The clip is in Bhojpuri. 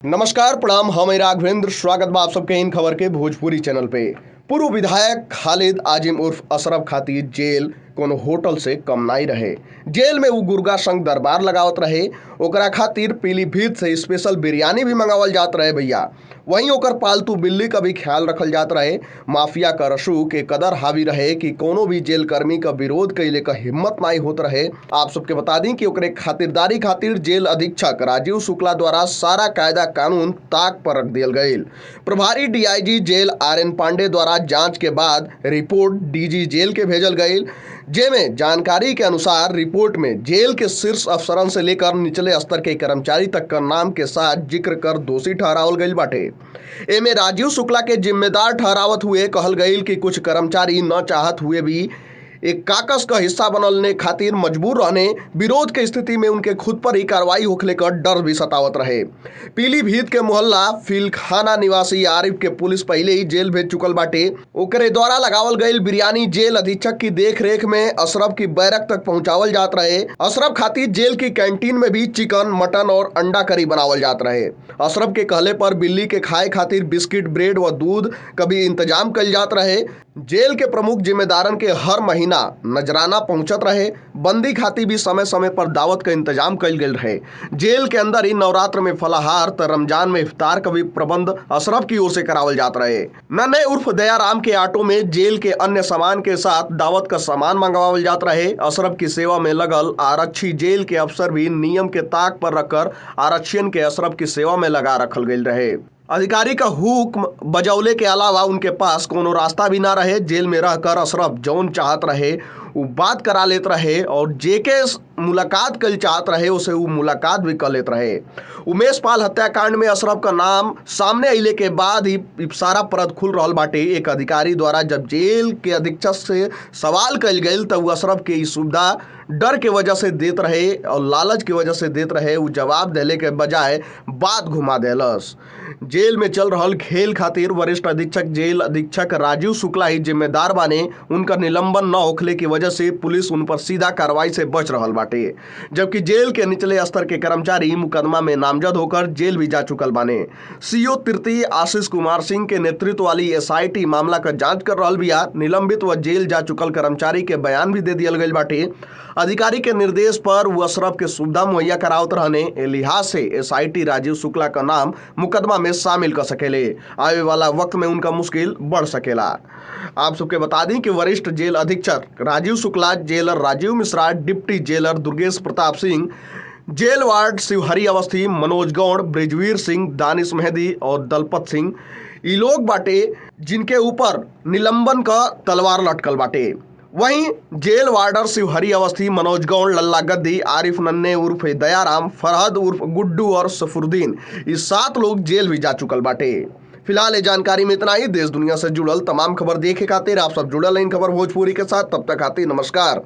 नमस्कार, प्रणाम। हम राघवेंद्र, स्वागत बा आप सबके इन खबर के भोजपुरी चैनल पे। पूर्व विधायक खालिद आजिम उर्फ अशरफ खातिर जेल कोनो होटल से कम नहीं रहे। जेल में वो गुर्गा संग दरबार लगावत रहे। ओकरा खातिर पीलीभीत से स्पेशल बिरयानी भी मंगावल जात रहे भैया। वहीं ओकर पालतू बिल्ली का भी ख्याल रखल जात रहे। माफिया का रसू के कदर हावी रहे कि कोनो भी जेल कर्मी का विरोध कैले का हिम्मत नहीं होत रहे। आप सबके बता दी कि ओकरे खातिरदारी खातिर जेल अधीक्षक राजीव शुक्ला द्वारा सारा कायदा कानून ताक पर रख दियल गईल। प्रभारी डीआईजी जेल आर.एन. पांडे द्वारा जांच के बाद रिपोर्ट डीजी जेल के भेजल गईल, जेमे जानकारी के अनुसार रिपोर्ट में जेल के शीर्ष अफसरन से लेकर निचले स्तर के कर्मचारी तक का नाम के साथ जिक्र कर दोषी ठहरावल गईल बाटे। एमे राजीव शुक्ला के जिम्मेदार ठहरावत हुए कहल गईल कि कुछ कर्मचारी न चाहत हुए भी एक काकस का हिस्सा बनलने खातिर मजबूर रहने, विरोध के स्थिति में उनके खुद पर ही कार्रवाई होखले का डर भी सतावत रहे। पीलीभीत के मोहल्ला फिलखाना निवासी आरिफ के पुलिस पहले ही जेल भेज चुकल बाटे। ओकरे द्वारा लगावल गईल बिरयानी जेल अधीक्षक की देखरेख में अशरफ की बैरक तक पहुंचावल जात रहे। अशरफ खातिर जेल की कैंटीन में भी चिकन, मटन और अंडा करी बनावल जात रहे। अशरफ के कहले पर बिल्ली के खाए खातिर बिस्किट, ब्रेड व दूध का भी इंतजाम कल जात रहे। जेल के प्रमुख जिम्मेदारन के हर महीना नजराना पहुंचत रहे। बंदी खातिर भी समय समय पर दावत का इंतजाम कल गेल रहे। जेल के अंदर ही नवरात्र में फलाहार त रमजान में इफ्तार का भी प्रबंध अशरफ की ओर से करावल जात रहे। नन्हे उर्फ दयाराम के ऑटो में जेल के अन्य सामान के साथ दावत का सामान मंगवावल जात रहे। अशरफ की सेवा में लगल आरक्षी जेल के अफसर भी नियम के ताक पर रखकर आरक्षियन के अशरफ की सेवा में लगा रखल गई रहे। अधिकारी का हुक्म बजौले के अलावा उनके पास कोनो रास्ता भी ना रहे। जेल में रहकर अशरफ जौन चाहत रहे वो बात करा लेत रहे और जेके मुलाकात कल चाहत रहे उसे वो मुलाकात भी कर लेत रहे। उमेश पाल हत्याकांड में अशरफ का नाम सामने अइले के बाद ही सारा परत खुल रहल बाटे। एक अधिकारी द्वारा जब जेल के अधीक्षक से सवाल कल गई तब वो अशरफ के ई सुविधा डर के वजह से देत रहे और लालच के वजह से देत रहे। वो जवाब देले के बजाय बात घुमा देलस। जेल में चल रहल खेल खातिर वरिष्ठ अधीक्षक जेल अधीक्षक राजीव शुक्ला ही जिम्मेदार बाने। उनका निलंबन न होखले की वजह से पुलिस उन पर सीधा कार्रवाई से बच रहल बाटे, जबकि जेल के निचले स्तर के कर्मचारी मुकदमा में नामजद होकर जेल भी जा चुकल बाने। सीओ तृतीय आशीष कुमार सिंह के नेतृत्व वाली एसआईटी मामला का जांच कर रहल बिया। निलंबित व जेल जा चुकल कर्मचारी के बयान भी दे दियल गईल बाटे। अधिकारी के निर्देश पर वो अशरफ के सुविधा मुहैया करावत रहने लिहाज से एसआईटी राजीव शुक्ला का नाम मुकदमा में शामिल कर सकेले। आवे वाला वक्त में उनका मुश्किल बढ़ सकेला। आप सबके बता दी कि वरिष्ठ जेल अधीक्षक Rajiv Shukla, jailer Rajiv Mishra, deputy jailer Durgesh Pratap Singh, jail ward Shivhari Awasthi, Manoj Gaur, Brijveer Singh, Danish Mehdi और दलपत सिंह ये लोग बाटे जिनके ऊपर निलंबन का तलवार लटकल बाटे। वहीं जेल वार्डर शिवहरी अवस्थी, मनोज गौड़, लल्ला गद्दी, आरिफ नन्ने उर्फ दयाराम, फरहद उर्फ गुड्डू और सफरुद्दीन ये 7 लोग जेल भी जा चुकल बाटे। फिलहाल ये जानकारी में इतना ही। देश दुनिया से जुड़ल तमाम खबर देखे खातिर आप सब जुड़ल इन खबर भोजपुरी के साथ। तब तक आती नमस्कार।